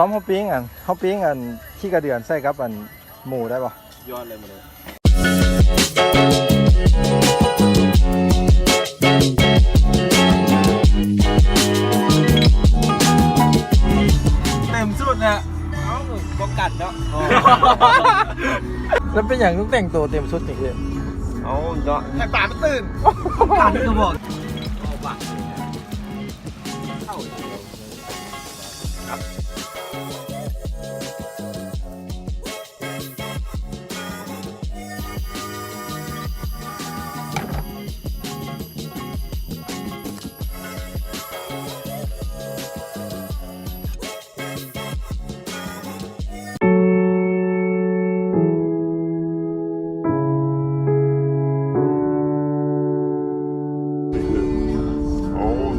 ຕ້ອມ ເຮົາປີ້ງອັນ ເຮົາປີ້ງອັນຂີ້ກະເດືອນໃສ່ກັບອັນໝູໄດ້ບໍ່? ຍອດເລີຍມື້ນີ້ ເຕັມຊຸດແຫຼະ ເອົ້າ ປ້ອງກັນເນາະ ແລ້ວເປັນຫຍັງຕ້ອງແຕ່ງໂຕເຕັມຊຸດຈັ່ງຊີ້? ເອົາເນາະ ໃຫ້ປາມັນຕື່ນ ປ້ອງກັນຄືບອກ ເອົາປາກ ເຂົ້າ ເອົາ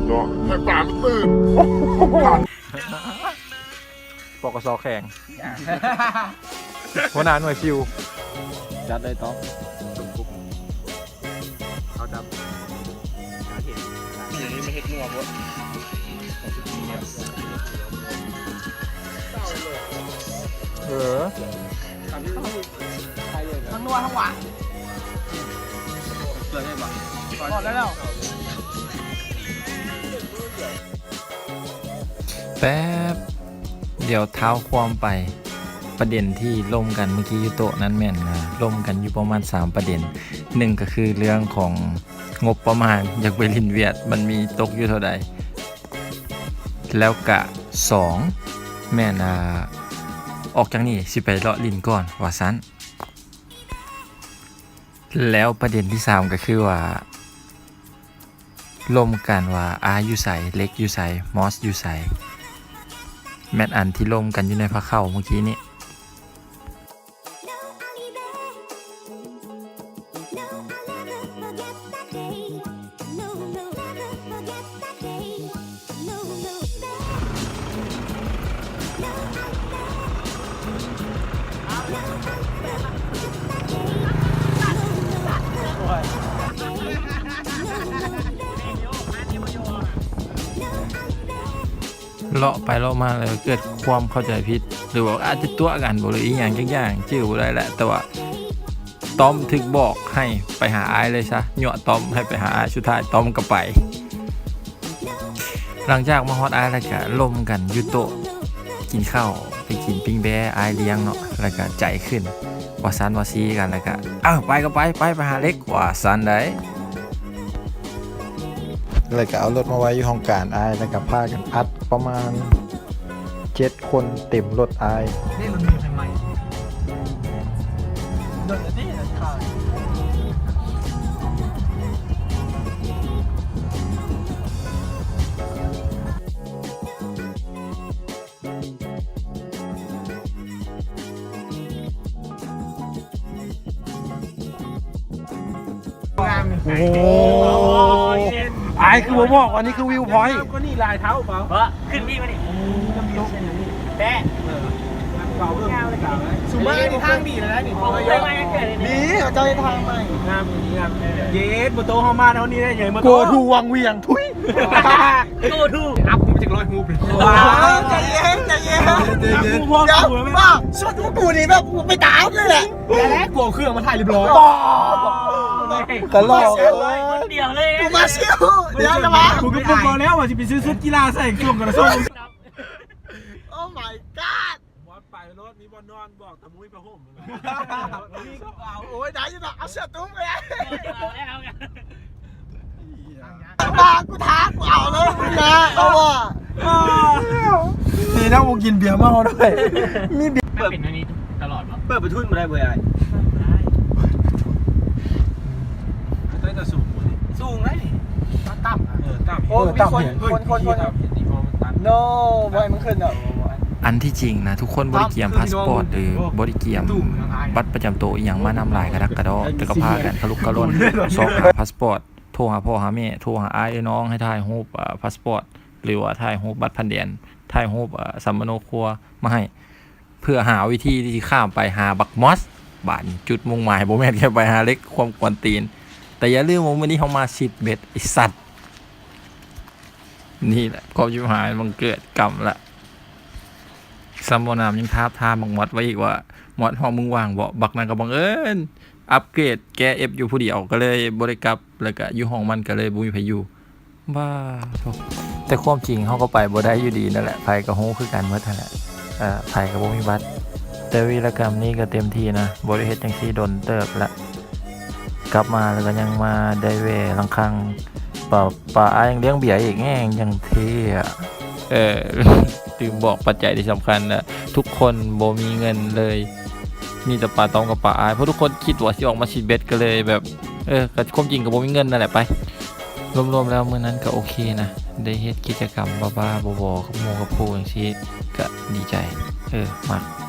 ເນາະ ໃຫ້ປາມັນຕື່ນ ປກສ ແຂວງ ຫົວໜ້າໜ່ວຍຟິວ ຈັດໄດ້ຕ້ອງ ເຮົາຈະ ເຫັນ ນີ້ມັນເຮັດນົວໂພດ ເອີ ທັງນົວທັງຫວານ ເກືອໄດ້ບໍ່? ພໍແລ້ວ ແປັບດຽວທ້າວຄວາມໄປ ປະເດັນທີ່ລົມກັນມື້ກີ້ຢູ່ໂຕະນັ້ນແມ່ນ ອາ ລົມກັນຢູ່ປະມານສາມປະເດັນ. ໜຶ່ງກໍຄືເລື່ອງຂອງງົບປະມານ ຢາກໄປຫຼິ້ນຫວຽດ ມັນມີຕົກຢູ່ເທົ່າໃດ ແລ້ວກະສອງແມ່ນ ອາ ອອກຈາກນີ້ຊິໄປເລາະຫຼິ້ນກ່ອນວ່າຊັ້ນ. ແລ້ວປະເດັນທີສາມກໍຄືວ່າ ລົມກັນວ່າ ອາ ຢູ່ໃສ ເລັກຢູ່ໃສ ມອສຢູ່ໃສ ແມ່ນອັນທີ່ລົມກັນຢູ່ໃນພາເຂົ້າມື້ກີ້ນີ້. ເລາະໄປເລາະມາແລ້ວເກີດຄວາມເຂົ້າໃຈຜິດ ຫຼືວ່າອາດຈະຕົວະກັນບໍ ຫຼືອີ່ຫຍັງຈັກຢ່າງ ຈື່ບໍ່ໄດ້ແຫຼະ ແຕ່ວ່າ ຕ້ອມຖືກບອກໃຫ້ໄປຫາອ້າຍເລີຍຊະ ຍົວະຕ້ອມໃຫ້ໄປຫາອ້າຍ ສຸດທ້າຍຕ້ອມກໍໄປ. ຫຼັງຈາກມາຮອດອ້າຍແລ້ວກະລົມກັນຢູ່ໂຕະກິນເຂົ້າ ໄປກິນປີ້ງແບ້ອ້າຍລ້ຽງເນາະ ແລ້ວກະໃຈຂຶ້ນ ວ່າຊັ້ນວ່າຊີ້ກັນ ແລ້ວກະ ເອີ ໄປກໍໄປ ໄປ ໄປຫາເລັກ ວ່າຊັ້ນໃດ໋. ແລ້ວກະເອົາລົດມາໄວ້ຢູ່ຫ້ອງການອ້າຍ ແລ້ວກະພາກັນອັດປະມານ ເຈັດຄົນເຕັມລົດອ້າຍ. ນີ້ລົດມີໃໝ່ໆ ລົດອັນນີ້ລະຂາຍ. ໂອ້ໂຫ ອ້າຍຄືບໍ່ບອກວ່ານີ້ຄືວິວພອຍ ກໍນີ້ຫຼາຍເທົ່າເບາ ບໍ່ ຂຶ້ນພີ້ມານີ້ ນ້ຳຕົກ ແປະ ເອີ ນ້ຳເກົ່າເພີ່ມ ສຸມານີ້ທາງດີແລ້ວນີ້ ເຂົາເຈົ້າເຮັດທາງໃໝ່ ງາມ ງາມ ເຢັດ ບໍ່ໂຕເຮົາມາເທົ່ານີ້ໄດ້ ໃຫຍ່ບໍ່ໂຕ ໂກທູວັງວຽງ ທຸຍ ໂກທູ ອັບ ມັນຈັກຮ້ອຍຮູບ ວ້າວ ໃຈເຢັນ ໃຈເຢັນ ໃຈເຢັນ ດຽວ ວ່າ ຊຸດຂອງກູນີ້ແບບ ໄປຕາມເລີຍແຫຼະ ແລ້ວກວມເຄື່ອງມາຖ່າຍຮຽບຮ້ອຍ ໂອ້ຍ ກະຫຼອກ ຄົນດຽວເລີຍ ກູມາຊິວ ດຽວລະວ່າ ກູກໍບອກແລ້ວວ່າຊິໄປຊື້ຊຸດກິລາໃສ່ ຊ່ວງກະລະຊົງ Oh my god ມອດໄປໂລດ ມີບ່ອນນອນ ບອກຕະມຸ້ຍຜ້າຫົ່ມ ໂອ້ຍ ໄດ້ຢູ່ດອກ ເອົາເສື້ອຕຸ້ມໄປ ເອົາແລ້ວ ເອົາແລ້ວ ມາ ກູທ້າ ກູເອົາເລີຍ ກູນະ ເອົາວ່າ ດີນະບໍ່ກິນເບຍເມົາດ້ວຍ ມີເບຍ ເປີດເປັນອັນນີ້ຕະຫຼອດບໍ່? ເປີດປະທຸນບໍ່ໄດ້ເວີຍອ້າຍ ໄດ້ແຕ່ສູງ ສູງໄດ໋ນີ້ ຕ່ຳ ເອີ ຕ່ຳ ໂອ້ ມີຄົນ ຄົນ ຄົນ ຄົນ ໂນ ບໍ່ໃຫ້ມັນຂຶ້ນດອກ ອັນທີ່ຈິງນະ ທຸກຄົນບໍ່ໄດ້ກຽມພາສປອດ ຫຼືບໍ່ໄດ້ກຽມບັດປະຈຳໂຕອີ່ຫຍັງມານຳຫຼາຍກະດັກກະດໍ ແຕ່ກໍພາກັນກະລຸກກະລ່ອນຊອກຫາພາສປອດ ໂທຫາພໍ່ຫາແມ່ ໂທຫາອ້າຍເອື້ອຍນ້ອງ ໃຫ້ຖ່າຍຮູບ ອາ ພາສປອດ ຫຼືວ່າຖ່າຍຮູບບັດຜ່ານແດນ ຖ່າຍຮູບ ອາ ສຳມະໂນຄົວມາໃຫ້ ເພື່ອຫາວິທີທີ່ຊິຂ້າມໄປຫາບັກມອສ. ບາດນີ້ຈຸດມຸ່ງໝາຍບໍ່ແມ່ນແຄ່ໄປຫາເລັກ ຄວາມກວນຕີນ ແຕ່ຢ່າລືມວ່າມື້ນີ້ເຮົາມາຊິດເບັດ ໄອ້ສັດ. ນີ້ແຫຼະຄວາມຊິບຫາຍບັງເກີດ ກຳລະ. ສ່ຳບໍ່ໜາມຍັງຖາມ ຖາມບັກມອດໄວ້ອີກວ່າ ມອດ ຫ້ອງມຶງວ່າງບໍ່? ບັກນັ້ນກໍບັງເອີນອັບເກຣດແກ້ເອັຟຢູ່ຜູ້ດຽວ ກໍເລີຍບໍ່ໄດ້ກັບ ແລ້ວກໍຢູ່ຫ້ອງມັນກໍເລີຍບໍ່ມີໃຜຢູ່. ບ້າໂທ້ ແຕ່ຄວາມຈິງເຮົາກໍໄປບໍ່ໄດ້ຢູ່ດີນັ້ນແຫຼະ ໃຜກໍຮູ້ຄືກັນໝົດຫັ້ນແຫຼະ ເອີ ໃຜກໍບໍ່ມີບັດ. ແຕ່ວິລະກຳນີ້ກໍເຕັມທີ່ນະ ບໍ່ໄດ້ເຮັດຈັ່ງຊີ້ດົນເຕີບລະ ກັບມາແລ້ວກໍຍັງມາໄດ້ແວ່ລັງຄັງ ປາ ປາອ້າຍຍັງລ້ຽງເບຍອີກ ແມ່ງ ຢ່າງເທ່ອະ. ເອີ ລືມບອກປັດໄຈທີ່ສຳຄັນນະ ທຸກຄົນບໍ່ມີເງິນເລີຍ ມີແຕ່ປາຕ້ອມກັບປາອ້າຍ ເພາະທຸກຄົນຄິດວ່າຊິອອກມາຊິດເບັດ ກໍເລີຍແບບ ເອີ ກໍຄວາມຈິງກໍບໍ່ມີເງິນນັ້ນແຫຼະ. ໄປ ລວມໆແລ້ວມື້ນັ້ນກໍໂອເຄນະ ໄດ້ເຮັດກິດຈະກຳບ້າໆບໍໆກັບໝູ່ກັບຄູ່ຈັ່ງຊີ້ ກໍດີໃຈ ເອີ ມັກ.